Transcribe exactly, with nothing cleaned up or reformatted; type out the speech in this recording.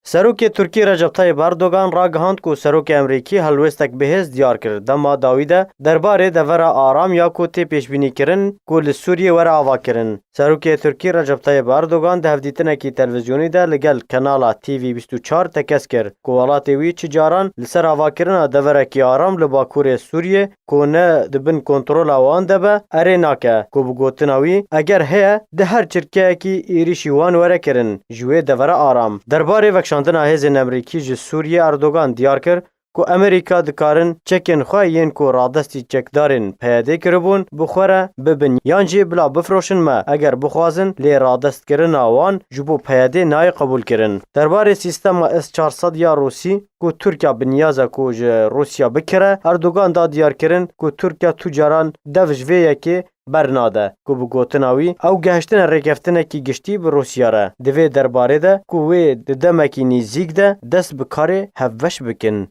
Serokê Tirkî Recep Tayyip Erdogan ragihand ku Serokê Amerîkî helwêstek bihêz diyar kir. Dema dawî de derbarê devera aram ya ku tê pêşbînîkirin ku li Sûriyê were avakirin. Serokê Tirkî Recep Tayyip Erdogan di hevdîtinekî televîzyonî de li gel kanala T V bîst û çar tekez kir ku welatê wî çi caran li ser avakirina deverekî aram li Bakurê Sûriyê ku ne di bin kontrola wan de be, erê nake, ku bi gotina wî, eger heye, di her çirkeyekî êrîşî wan were kirin ji wê devera aram. Derbarê vekşandina hêzên Amerîkî ji Sûriyê Erdogan diyar kir ku Amerîka dikarin çekên xwe yên ku radestî çekdarên P Y D kiribûn bi xwe re bibin yan jî bila bifroşin me eger bixwazin, lê radestkirina wan ji bo P Y D nayê qebûlkirin. Derbarê sîstema S çar sed ya Rûsî, ku Tirkiya bi niyaz e ku ji Rûsya bikire, Erdogan da diyarkirin ku Tirkiya tu caran dev ji vê yekê bernade, ku bi gotina wî ew gehiştine rêkeftinekî giştî bi Rûsya re. Di vê derbarê de ku wê di demekî nîzîk de dest bi karê hevbeş bikin.